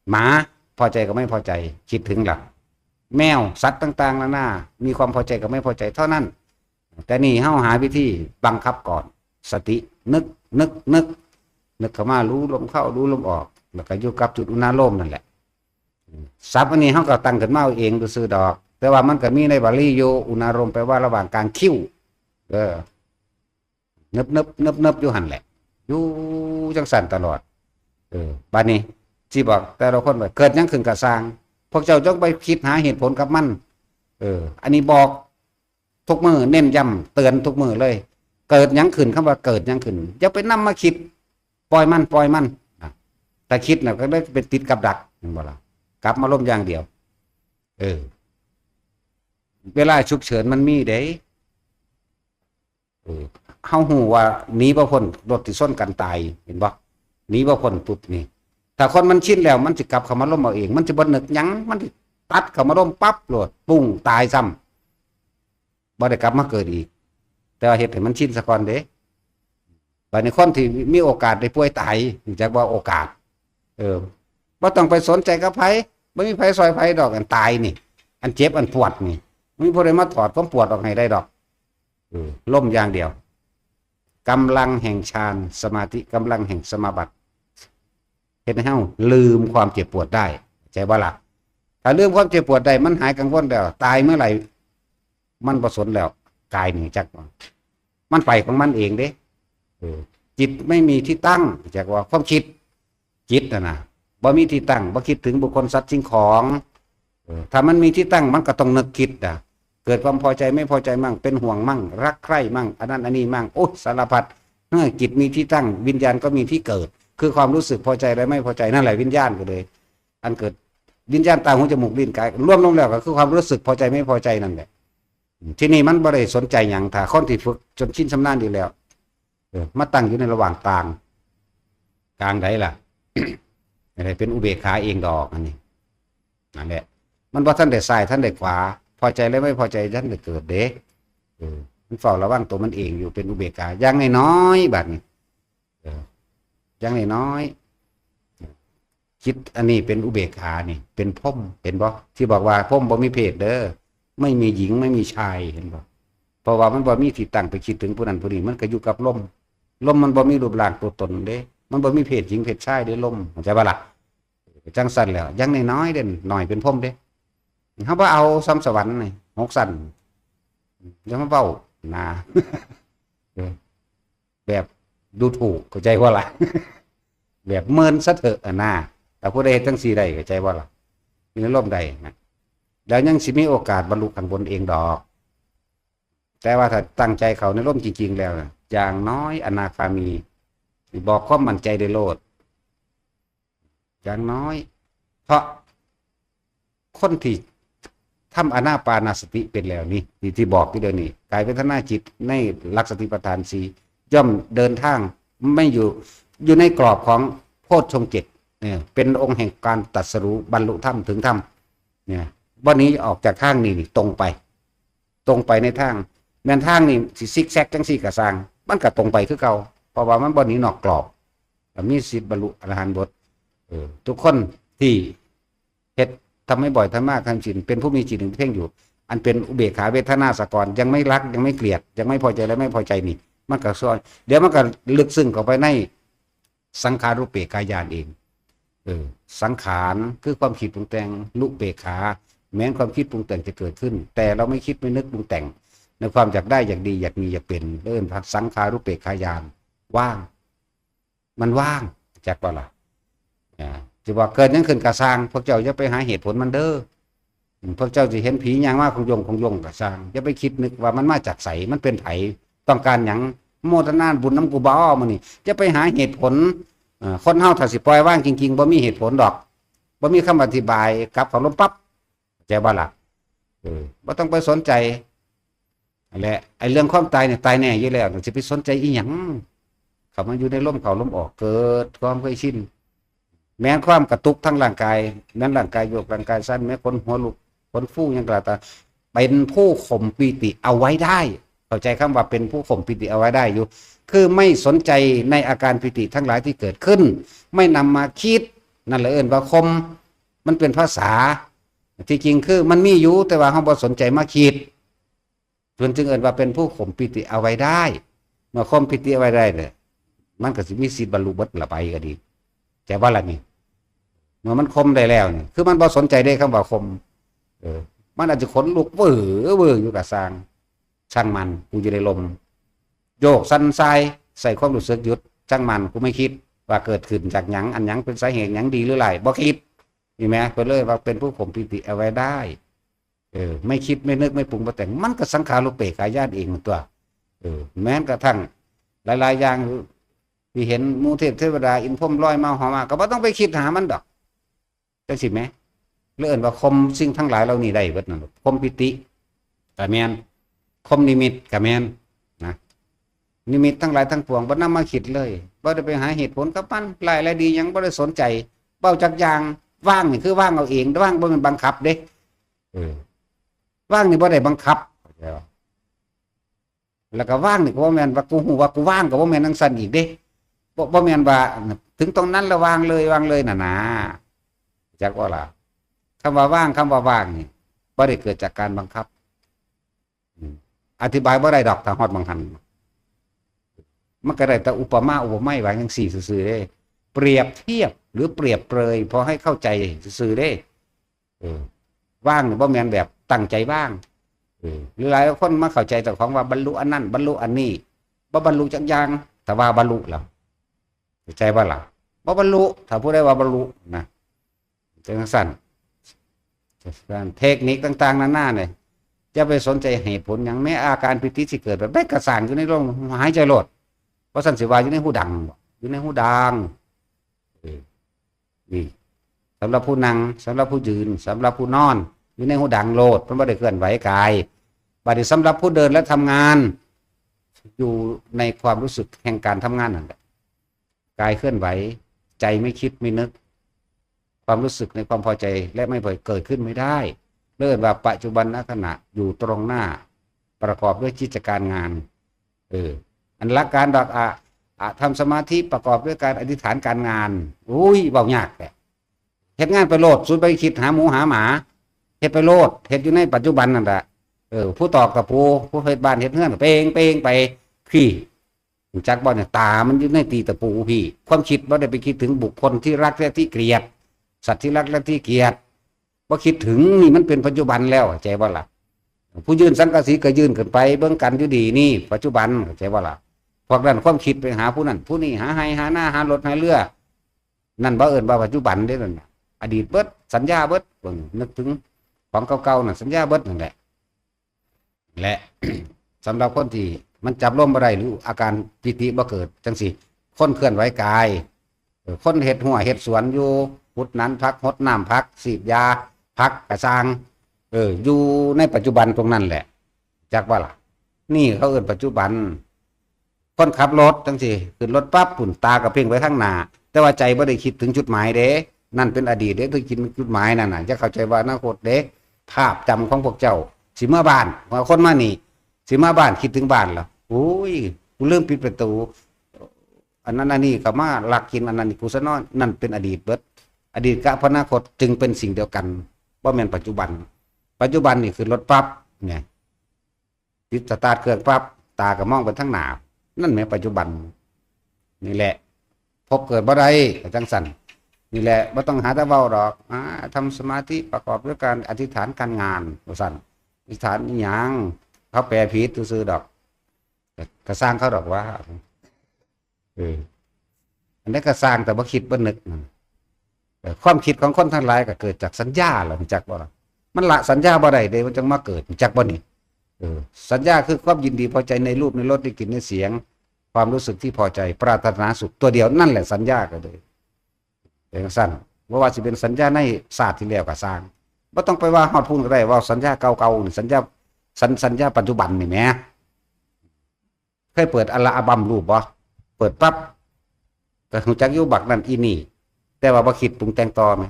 หมา พอใจกับไม่พอใจ คิดถึงล่ะ แมว สัตว์ต่างๆ นานา มีความพอใจกับไม่พอใจเท่านั้น แต่นี่เฮาหาวิธีบังคับก่อน สติ นึก นึก นึก นึกเข้ามา รู้ลมเข้า รู้ลมออก แล้วก็อยู่กับจุดอุณาโลมนั่นแหละ ศัพท์อันนี้เฮาก็ตั้งขึ้นมาเอาเองซื่อๆดอก แต่ว่ามันก็มีในบาลีอยู่ อุณาโลมแปลว่าระหว่างกลางคิ้ว เออ เนิบๆ เนิบๆ อยู่หั่นแหละ อยู่จังซั่นตลอด เออ บัดนี้สิบอกแต่ละคนว่า เกิดหยังขึ้นก็ซ่าง พวกเจ้าจงไปคิดหาเหตุผลกับมัน เออ อันนี้บอกทุกมื้อ เน้นย้ำเตือนทุกมื้อเลย เกิดหยังขึ้น คำว่าเกิดหยังขึ้น อย่าไปนำมาคิด ปล่อยมัน ปล่อยมัน อ่ะ ถ้าคิดน่ะก็เลยไปติดกับดัก เห็นบ่ล่ะ กลับมาลมอย่างเดียว เออ เวลาฉุกเฉินมันมีเด้ เออ เฮาฮู้ว่าหนีบ่พ้นรถสิชนกันตาย เห็นบ่ หนีบ่พ้นปุ๊บนี่ ถ้าคนมันชินแล้ว มันสิกลับเข้ามาลมเอาเอง มันสิบ่นึกหยัง มันสิตัดเข้ามาลมปั๊บโลด ปุ้ง ตายซ้ำ บ่ได้กลับมาเกิดอีก แต่ว่าเฮ็ดให้มันชินซะก่อนเด้ บัดนี้คนที่มีโอกาสได้ป่วยตาย รู้จักว่าโอกาส เออ บ่ต้องไปสนใจกับไผ บ่มีไผซอยไผดอก อันตายนี่ อันเจ็บอันปวดนี่ บ่มีผู้ใดมาถอดความปวดออกให้ได้ดอก เออ ลมอย่างเดียว กำลังแห่งฌาน สมาธิ กำลังแห่งสมาบัติ เฮ็ดให้เฮาลืมความเจ็บปวดได้ ใช่บ่ล่ะ ถ้าลืมความเจ็บปวดได้ มันหายกังวลแล้ว ตายเมื่อไหร่ มันบ่สนแล้ว กายนี่จัก มันไปของมันเองเด้ เออ จิตไม่มีที่ตั้ง จักว่าความคิด จิตน่ะนะ บ่มีที่ตั้ง บ่คิดถึงบุคคลสัตว์สิ่งของ เออ ถ้ามันมีที่ตั้งมันก็ต้องนึกคิดนะ เกิดความพอใจไม่พอใจมั่ง เป็นห่วงมั่ง รักใคร่มั่ง อันนั้นอันนี้มั่ง โอ้ย สารพัด เมื่อจิตมีที่ตั้ง วิญญาณก็มีที่เกิด คือความรู้สึกพอใจและไม่พอใจ นั่นแหละวิญญาณก็เลย อันเกิด วิญญาณตาหูจมูกลิ้นกาย รวมลงแล้วก็คือความรู้สึกพอใจไม่พอใจนั่นแหละ ทีนี้มันบ่ได้สนใจหยัง ถ้าคนที่ฝึกจนชินชำนาญดีแล้ว เออ มาตั้งอยู่ในระหว่างกลาง กลางใดล่ะ อะไรเป็นอุเบกขาเองดอกอันนี้ นั่นแหละ มันบ่ทันได้ซ้ายทันได้ขวา พอใจและไม่พอใจทันได้เกิดเด้ เออ มันเฝ้าระวังตัวมันเองอยู่ เป็นอุเบกขา อย่างน้อยๆ บัดนี้ เออ อย่างน้อยๆ จิตอันนี้เป็นอุเบกขานี่ เป็นพรหม เห็นบ่ ที่บอกว่าพรหมบ่มีเพศเด้อ ไม่มีหญิงไม่มีชาย เห็นบ่ เพราะว่ามันบ่มีที่ตั้งไปคิดถึงผู้นั้นผู้นี้ มันก็อยู่กับลม ลมมันบ่มีรูปร่างตัวตนเด้ มันบ่มีเพศหญิงเพศชายเด้ ลม เข้าใจบ่ล่ะ จังซั่นแล้ว อย่างน้อยๆ เด้ น้อยเป็นพรหมเด้ เฮาบ่เอาส่ำสวรรค์นี่ หกชั้น อย่ามาเว้านะ เออ แบบดูถูก เข้าใจบ่ล่ะ แบบเมินซะเถอะอะนะ แต่ผู้ใดเฮ็ดจังซี่ได้ เข้าใจบ่ล่ะ อยู่ในลมได้นะ แล้วยังสิมีโอกาสบรรลุข้างบนเองดอก แต่ว่าถ้าตั้งใจเข้าในลมจริงๆ แล้วนะ อย่างน้อยอนาคามี บอกความมั่นใจได้โลด อย่างน้อย เพราะคนที่ทำอานาปานสติเป็นแล้วนี่ ที่ ที่บอกอยู่เดี๋ยวนี้ กายเวทนาจิตในหลักสติปัฏฐานสี่ ย่อมเดินทาง ไม่อยู่ อยู่ในกรอบของโพชฌงค์เจ็ดเนี่ย เป็นองค์แห่งการตรัสรู้บรรลุธรรมถึงธรรมเนี่ย บ่หนีออกจากทางนี้นี่ ตรงไป ตรงไปในทาง แม่นทางนี่สิซิกแซกจังซี่ก็ซ่าง มันก็ตรงไปคือเก่า เพราะว่ามันบ่หนีนอกกรอบ ก็มีสิทธิ์บรรลุอรหันต์บท เออ ทุกคนที่เฮ็ด ทำให้บ่อย ทำมาก ทำชิน เป็นผู้มีจิตหนึ่งเพ่งอยู่ อันเป็นอุเบกขาเวทนาซะก่อน ยังไม่รัก ยังไม่เกลียด ยังไม่พอใจและไม่พอใจนี่ มันก็ซ่อน เดี๋ยวมันก็ลึกซึ้งเข้าไปในสังขารุปเปกขาญาณเอง เออ สังขารคือความคิดปรุงแต่ง รุปเปกขา แม้นความคิดปรุงแต่งจะเกิดขึ้น แต่เราไม่คิดไม่นึกปรุงแต่ง ในความอยากได้ อยากดี อยากมี อยากเป็น เอิ้นว่าสังขารุปเปกขาญาณ ว่าง มันว่าง จักบ่ล่ะ อ่า สิว่าเกิดหยังขึ้นก็ซ่าง พวกเจ้าอย่าไปหาเหตุผลมันเด้อ อืม พวกเจ้าสิเห็นผีย่างมาของยงของยงก็ซ่าง อย่าไปคิดนึกว่ามันมาจากไส มันเป็นไผ ต้องการหยัง โมทนาบุญนำกูบ่ มื้อนี้ อย่าไปหาเหตุผล เอ่อ คนเฮาถ้าสิปล่อยวางจริงๆ บ่มีเหตุผลดอก บ่มีคำอธิบาย กลับเข้าลมปั๊บ เข้าใจบ่ล่ะ เออ บ่ต้องไปสนใจ นั่นแหละ ไอ้เรื่องความตายเนี่ย ตายแน่อยู่แล้ว สิไปสนใจอีหยัง เข้ามาอยู่ในลมเข้าลมออก เกิดความเคยชิน แม้นความกระตุกทางร่างกาย แม้นร่างกายโยก ร่างกายสั่น แม้ขนหัวลุก ขนฟูหยังก็แล้วแต่ เป็นผู้ข่มปีติเอาไว้ได้ เข้าใจคำว่าเป็นผู้ข่มปีติเอาไว้ได้อยู่ คือไม่สนใจในอาการปีติทั้งหลายที่เกิดขึ้น ไม่นำมาคิด นั่นแหละเอิ้นว่าข่ม มันเป็นภาษา ที่จริงคือมันมีอยู่ แต่ว่าเราบ่สนใจมาคิด เพิ่นจึงเอิ้นว่าเป็นผู้ข่มปีติเอาไว้ได้ เมื่อข่มปีติเอาไว้ได้เนี่ย มันก็สิมีสิทธิ์บรรลุเบิดละไปก็ดี แต่ว่าละนี่ เมื่อมันข่มได้แล้วนี่ คือมันบ่สนใจเด้คำว่าข่ม เออ มันอาจจะขนลุกเว้อเว้ออยู่ก็ซ่าง ช่างมัน กูอยู่ในลม โยกสั่นสาย ใส่ความรู้สึกหยุด ช่างมัน กูไม่คิดว่าเกิดขึ้นจากหยัง อันหยังเป็นสาเหตุหยังดีหรือร้าย บ่คิด นี่แหม เพิ่นเลยว่าเป็นผู้ข่มปีติเอาไว้ได้ เออ ไม่คิดไม่นึกไม่ปรุงไม่แต่ง มันก็สังขารุปเปกขาญาณเองตัว เออ แม้นกระทั่งหลายๆ อย่าง ที่เห็นหมู่เทพเทวดาอินทร์พรหมลอยมาเหาะมา ก็บ่ต้องไปคิดหามันดอก จังซี่แหม เลยเอิ้นว่าข่มสิ่งทั้งหลายเหล่านี้ได้เบิดนั่น ข่มปีติก็แม่น ข่มนิมิตก็แม่นนะ นิมิตทั้งหลายทั้งปวงบ่นำมาคิดเลย บ่ได้ไปหาเหตุผลกับมัน ร้ายและดีหยังบ่ได้สนใจ เว้าจักอย่าง ว่างนี่คือว่างเอาเอง ว่างบ่แม่นบังคับเด้ เออ ว่างนี่บ่ได้บังคับ แล้วก็ว่างนี่ก็บ่แม่นว่ากูฮู้ว่ากูว่าง ก็บ่แม่นจั่งซั้นอีกเด้ บ่ บ่แม่นว่าถึงตรงนั้นแล้ววางเลย วางเลยน่ะนะ จักว่าล่ะ คำว่าว่าง คำว่าว่างนี่บ่ได้เกิดจากการบังคับ อืม อธิบายบ่ได้ดอก ถ้าฮอดหม่องหั้น มันก็ได้แต่อุปมาอุปไมยว่าจั่งซี้ซื่อๆเด้ เปรียบเทียบหรือเปรียบเปรย พอให้เข้าใจซื่อๆเด้ เออ ว่างนี่บ่แม่นแบบตั้งใจว่าง เออ หรือหลายคนมาเข้าใจเจ้าของว่าบรรลุอันนั้น บรรลุอันนี้ บ่บรรลุจักอย่าง แต่ว่าบรรลุแล้ว เข้าใจบ่ล่ะ บ่บรรลุ ถ้าผู้ใดว่าบรรลุนะ จังซั่น เทคนิคต่างๆนานาเนี่ย จะไปสนใจเหตุผลหยัง แม้อาการปีติสิเกิดแบบใดก็ซ่างอยู่ในลมหายใจโลด เพราะซั่นสิว่าอยู่ในหูดังบ่ อยู่ในหูดัง เออ นี่ สำหรับผู้นั่ง สำหรับผู้ยืน สำหรับผู้นอน อยู่ในหูดังโลด มันบ่ได้เคลื่อนไหวกาย บัดนี้สำหรับผู้เดินและทำงาน อยู่ในความรู้สึกแห่งการทำงานนั่นแหละ กายเคลื่อนไหว ใจไม่คิดไม่นึก ความรู้สึกในความพอใจและไม่พอใจเกิดขึ้นไม่ได้ เรียกว่าปัจจุบันขณะอยู่ตรงหน้า ประกอบด้วยกิจการงาน เออ อันหลักการดอกอะ อะ ทำสมาธิประกอบด้วยการอธิษฐานการงาน อุ้ย เว้ายากแหละ เฮ็ดงานไปโลด สูไปคิดหาหมูหาหมา เฮ็ดไปโลด เฮ็ดอยู่ในปัจจุบันนั่นแหละ เออ ผู้ตอกตะปู ผู้เฮ็ดบ้านเฮ็ดเฮือนก็เปงเปงไป พี่ รู้จักบ่เนี่ย ตามันอยู่ในตีตะปูพี่ ความคิดบ่ได้ไปคิดถึงบุคคลที่รักและที่เกลียด สัตว์ที่รักและที่เกลียด บ่คิดถึง นี่มันเป็นปัจจุบันแล้ว เข้าใจบ่ล่ะ ผู้ยื่นสังกะสีก็ยื่นขึ้นไป เบิ่งกันอยู่ดี นี่ปัจจุบัน เข้าใจบ่ล่ะ พวกนั้นความคิดไปหาผู้นั้นผู้นี้ หาไฮ่หานา หารถหาเรือ นั่นบ่เอิ้นว่าปัจจุบันเด้นั่นน่ะ อดีตเบิด สัญญาเบิด เบิ่งนึกถึงของเก่าๆนั่น สัญญาเบิดนั่นแหละ และ สำหรับคนที่มันจับลมบ่ได้ หรืออาการปีติบ่เกิดจังซี่ คนเคลื่อนไหวกาย เออ คนเฮ็ดฮั้วเฮ็ดสวนอยู่ ขุดหนานผัก หดน้ำผัก ฉีดยาผัก กะซ่าง เออ อยู่ในปัจจุบันตรงนั้นแหละ จักบ่ล่ะ นี่เขาเอิ้นปัจจุบัน คนขับรถจังซี่ ขึ้นรถปั๊บ พุ้นตาก็เพ่งไปข้างหน้า แต่ว่าใจบ่ได้คิดถึงจุดหมายเด้ นั่นเป็นอดีตเด้ ถึงคิดถึงจุดหมายนั่นน่ะ อย่าเข้าใจว่าอนาคตเด้ ภาพจำของพวกเจ้า สิเมือบ้าน ว่าคนมานี่ สิมาบ้าน คิดถึงบ้านแล้ว โอ้ย กูลืมปิดประตู อันนั้นอันนี้ก็มาลักกิน อันนั้นกูซะนอน นั่นเป็นอดีตเบิด อดีตกับอนาคตจึงเป็นสิ่งเดียวกัน บ่แม่นปัจจุบัน ปัจจุบันนี่ขึ้นรถปั๊บ เนี่ย ติดสตาร์ทเครื่องปั๊บ ตาก็มองไปทางหน้า นั่นแหมปัจจุบัน นี่แหละ พบเกิดบ่ได้ ก็จังซั่น นี่แหละ บ่ต้องหาแต่เว้าดอก อ่า ทำสมาธิประกอบด้วยการอธิษฐานการงาน ว่าซั่น อธิษฐานอิหยัง เขาแปลผิดซื่อๆดอก ก็ ก็ซ่างเขาดอกว่า เออ อันนั้นก็ซ่างแต่บ่คิดบ่นึกนั่น เออ ความคิดของคนทั้งหลายก็เกิดจากสัญญาล่ะ รู้จักบ่ล่ะ มันละสัญญาบ่ได้เด้ มันจังมาเกิด รู้จักบ่นี่ เออ สัญญาคือความยินดีพอใจในรูป ในรส ในกลิ่น ในเสียง ความรู้สึกที่พอใจ ปรารถนาสุข ตัวเดียวนั่นแหละสัญญาก็เลย เป็นจั่งซั่น บ่ว่าสิเป็นสัญญาในชาติที่แล้วก็ซ่าง บ่ต้องไปว่าฮอดพู้นก็ได้ เว้าสัญญาเก่าๆนี่ สัญญา สัญ สัญญาปัจจุบันนี่แหม เคยเปิดอัลบั้มรูปบ่ เปิดปั๊บ ก็รู้จักอยู่บักนั่นอีนี่ แต่ว่าบ่คิดปรุงแต่งต่อแหม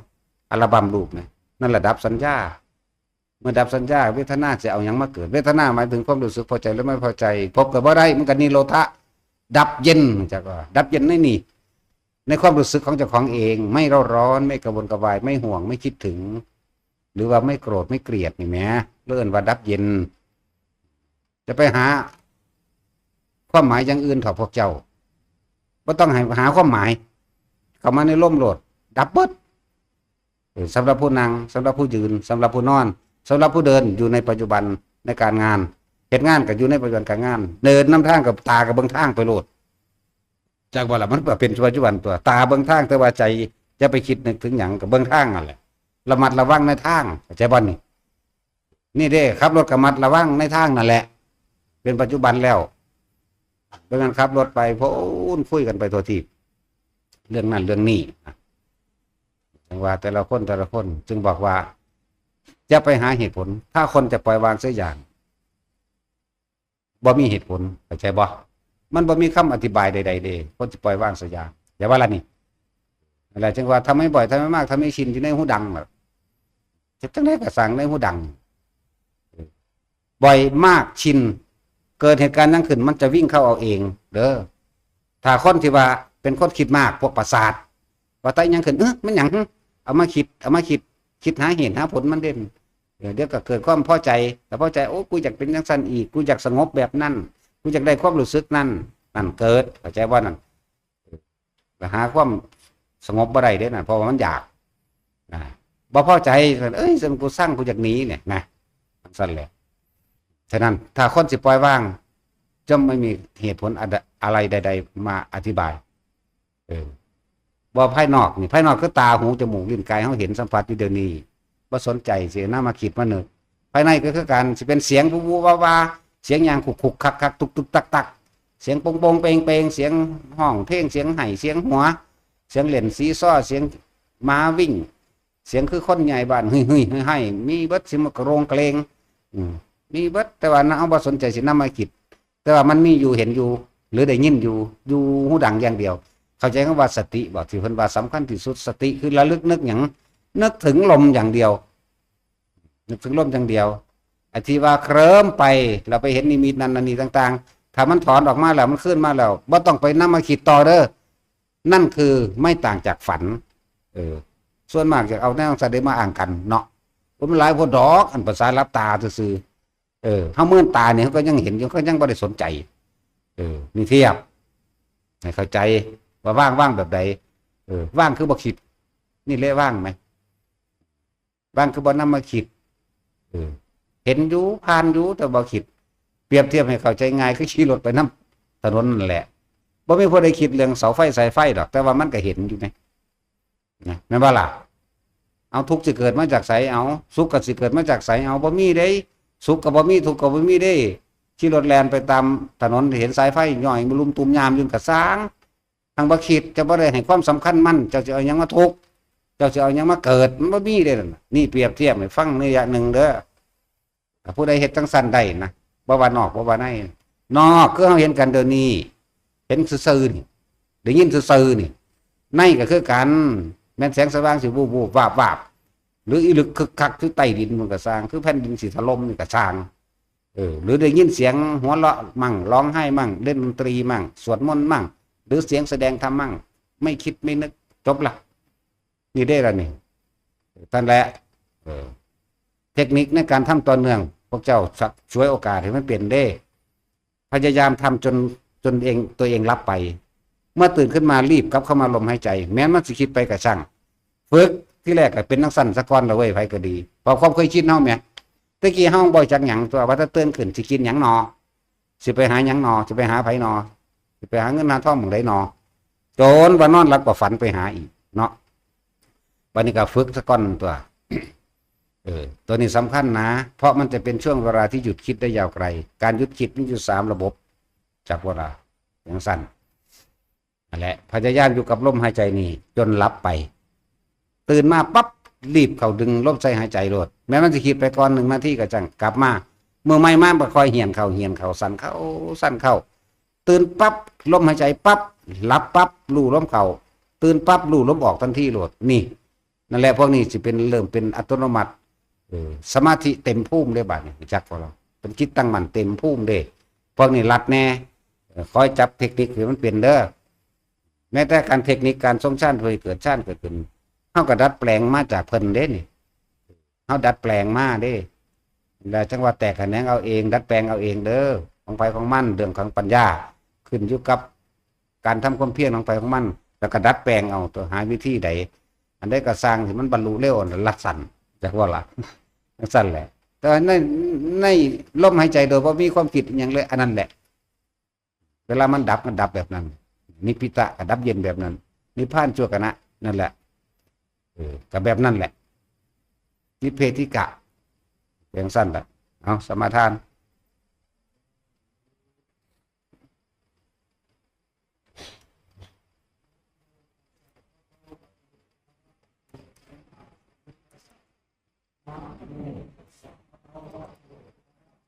อัลบั้มรูปแหม นั่นระดับสัญญา เมื่อดับสัญญา เวทนาจะเอาหยังมาเกิด เวทนาหมายถึงความรู้สึกพอใจและไม่พอใจ พบก็บ่ได้ มันก็นิโรธะ ดับเย็น จักว่า ดับเย็นในนี่ ในความรู้สึกของเจ้าของเอง ไม่เร่าร้อน ไม่กระวนกระวาย ไม่ห่วง ไม่คิดถึง หรือว่าไม่โกรธ ไม่เกลียดนี่แหม เอิ้นว่าดับเย็น จะไปหาความหมายอย่างอื่นเถาะพวกเจ้า บ่ต้องให้หาความหมาย เข้ามาในลมโลด ดับเบิด เออ สำหรับผู้นั่ง สำหรับผู้ยืน สำหรับผู้นอน สำหรับผู้เดิน อยู่ในปัจจุบันในการงาน เฮ็ดงานก็อยู่ในปัจจุบันการงาน เดินนำทางก็ตาก็เบิ่งทางไปโลด จักบ่ล่ะ มันก็เป็นปัจจุบันตัว ตาเบิ่งทาง แต่ว่าใจอย่าไปคิดนึกถึงหยัง ก็เบิ่งทางนั่นแหละ ระมัดระวังในทาง เข้าใจบ่นี่ นี่เด้ ขับรถก็ระมัดระวังในทางนั่นแหละ เป็นปัจจุบันแล้ว บ่แม่นขับรถไปพู้นคุยกันไปทั่วทีป เรื่องนั้นเรื่องนี้นะ จั่งว่าแต่ละคนแต่ละคน จึงบอกว่า อย่าไปหาเหตุผล ถ้าคนจะปล่อยวางสักอย่าง บ่มีเหตุผล เข้าใจบ่ มันบ่มีคำอธิบายใดๆเด้ คนสิปล่อยวางสักอย่าง อย่าว่าละนี่ อะไร จั่งว่าทำให้บ่อย ทำให้มาก ทำให้ชิน อยู่ในหูดังล่ะ เฮ็ดจั่งใดก็ซ่างในหูดัง บ่อยมากชิน เกิดเหตุการณ์หยังขึ้น มันจะวิ่งเข้าเอาเอง เด้อ ถ้าคนที่ว่าเป็นคนคิดมาก พวกประสาท ว่าแต่หยังขึ้น เอ๊ะ มันหยัง เอามาคิด เอามาคิด คิดหาเหตุหาผลมันเด่น เออ เดี๋ยวก็เกิดความพอใจ แต่พอใจ โอ้ กูอยากเป็นจั่งซั่นอีก กูอยากสงบแบบนั้น กูอยากได้ความรู้สึกนั้น นั่นเกิด เข้าใจบ่นั่น ก็หาความสงบบ่ได้เด้นะ เพราะว่ามันอยาก นะ บ่พอใจ เอ้ย ซั่นกูซัง กูอยากหนีเนี่ยนะ ซั่นแหละ ฉะนั้น ถ้าคนสิปล่อยวาง จะไม่มีเหตุผลอะ-, อะไรใดๆมาอธิบาย เออ บ่ภายนอกนี่ ภายนอกคือตา หู จมูก ลิ้น กาย เฮาเห็นสัมผัสอยู่เดี๋ยวนี้ บ่สนใจสินำมาคิดมานึก ภายในก็คือกัน สิเป็นเสียง บูบูวาวา เสียงหยัง คุกคุกคักคัก ตุกตุกตักตัก เสียงโปงโปงเปงเปง เสียงฮ้องเพลง เสียงไห้ เสียงหัว เสียงเล่นซีซอ เสียงหมาวิ่ง เสียงคือคนใหญ่บ้าน หึ่ยหึ่ยหึ่ยหึ่ย มีเบิด เสียงมันกระโรงเกรง อืม มีเบิด แต่ว่าเฮาบ่สนใจสินำมาคิด แต่ว่ามันมีอยู่ เห็นอยู่ หรือได้ยินอยู่ อยู่หูดังอย่างเดียว เข้าใจคำว่าสติบ่ ที่เพิ่นว่าสำคัญที่สุด สติคือระลึกนึกหยัง นึกถึงลมอย่างเดียว นึกถึงลมอย่างเดียว ไอ้ที่ว่าเคลิ้มไป เราไปเห็นนิมิตนั่นนั่นนี่ต่างๆ ถ้ามันถอนออกมาแล้ว มันคืนมาแล้ว บ่ต้องไปนำมาคิดต่อเด้อ นั่นคือไม่ต่างจากฝัน เออ ส่วนมากจะเอาแนวสันเดมาอ้างกันเนาะ ผมหลายพวกดอก อันภาษาหลับตาซื่อๆ เออ เฮาเมินตาเนี่ย เฮาก็ยังเห็นอยู่ ก็ยังบ่ได้สนใจ เออ นี่เทียบ ให้เข้าใจว่าว่าง ว่างแบบใด เออ ว่างคือบ่คิด นี่แหละว่างไหม ว่างคือบ่นำมาคิด เออ เห็นอยู่ ผ่านอยู่ แต่บ่คิด เปรียบเทียบให้เข้าใจง่าย คือขี่รถไปนำถนนนั่นแหละ บ่มีผู้ใดคิดเรื่องเสาไฟสายไฟดอก แต่ว่ามันก็เห็นอยู่ไง นะ แม่นบ่ล่ะ เอา ทุกข์สิเกิดมาจากไส เอา สุขก็สิเกิดมาจากไส เอา บ่มีเด้ สุขก็บ่มี ทุกข์ก็บ่มีเด้ ขี่รถแล่นไปตามถนน เห็นสายไฟย่อยมาลุมตุมยามอยู่ก็ซ่าง ทางบ่คิด จะบ่ได้ให้ความสำคัญมัน เจ้าสิเอาหยังมาทุกข์ เจ้าสิเอาหยังมาเกิด มันบ่มีเด้นั่นน่ะ นี่เปรียบเทียบให้ฟังในระยะหนึ่งเด้อ ถ้าผู้ใดเฮ็ดจั่งซั้นได้นะ บ่ว่านอก บ่ว่าใน นอกคือเฮาเห็นกันเดี๋ยวนี้ เห็นซื่อๆนี่ ได้ยินซื่อๆนี่ ในก็คือกัน แม่นแสงสว่างสิ วูบๆ วาบๆ หรืออีหลึกคึกคักคือใต้ดินมันก็ซ่าง คือแผ่นดินสิถล่มนี่ก็ซ่าง เออ หรือได้ยินเสียงหัวเราะมั่ง ร้องไห้มั่ง เล่นดนตรีมั่ง สวดมนต์มั่ง หรือเสียงแสดงธรรมมั่ง ไม่คิดไม่นึก จบละ นี่เด้ละนี่ นั่นแหละ เออ เทคนิคในการทำต่อเนื่อง พวกเจ้าฉวยโอกาสให้มันเป็นเด้ พยายามทำจน จนเอง ตัวเองหลับไป เมื่อตื่นขึ้นมารีบกลับเข้ามาลมหายใจ แม้นมันสิคิดไปก็ช่าง ฝึก ทีแรกก็เป็นจั่งซั้นซะก่อนละเว้ย ไผก็ดี เพราะความเคยชินเฮาแหม แต่กี้เฮาบ่จักหยัง ตัวว่าแต่ตื่นขึ้นสิกินหยังหนอ สิไปหาหยังหนอ สิไปหาไผหนอ สิไปหาเงินหาทองหม่องใดหนอ จนว่านอนหลับก็ฝันไปหาอีกเนาะ บัดนี้ก็ฝึกซะก่อนตัว เออ ตัวนี้สำคัญนะ เพราะมันจะเป็นช่วงเวลาที่หยุดคิดได้ยาวไกล การหยุดคิดมีอยู่สามระบบ จักบ่ล่ะ จั่งซั้น นั่นแหละ พยายามอยู่กับลมหายใจนี่จนหลับไป ตื่นมาปั๊บ รีบเข้าดึงลมใส่หายใจโลด แม้มันสิคิดไปก่อนหนึ่งนาทีก็จั่ง กลับมา มื้อใหม่มาบ่ค่อยเหี่ยนเข้า เหี่ยนเข้า สั่นเข้า สั่นเข้า ตื่นปั๊บ ลมหายใจปั๊บ หลับปั๊บ รู้ลมเข้า ตื่นปั๊บ รู้ลมออกทันทีโลด นี่ นั่นแหละ พวกนี้สิเป็น เริ่มเป็นอัตโนมัติ เออ สมาธิเต็มภูมิเด้ บาดนี้ รู้จักบ่ล่ะ เป็นจิตตั้งมั่นเต็มภูมิเด้ พวกนี้ลัดแน่ เออ คอยจับเทคนิคให้มันเป็นเด้อ แม้แต่การเทคนิคการทรงฌานเพื่อให้เกิดฌานเกิดขึ้น เฮาก็ดัดแปลงมาจากเพิ่นเด้นี่ เฮาดัดแปลงมาเด้ แล้วจั่งว่าแตกแขนงเอาเอง ดัดแปลงเอาเองเด้อ ของไผของมัน เรื่องของปัญญา ขึ้นอยู่กับการทำความเพียรของไผของมัน แล้วก็ดัดแปลงเอา ตัวหาวิธีใด อันใดก็ซ่างที่มันบรรลุเร็ว อันนั้นลัดสั้น จักว่าล่ะ จั่งซั้นแหละ แต่ว่าใน ในลมหายใจโดยบ่มีความคิดอิหยังเลย อันนั้นแหละ เวลามันดับ มันดับแบบนั้น นิพพิตะก็ดับเย็นแบบนั้น นิพพานชั่วขณะ นั่นแหละ เออ ก็แบบนั้นแหละ นิพเพธิกะ เป็นจั่งซั้นแหละ เอา สมาทาน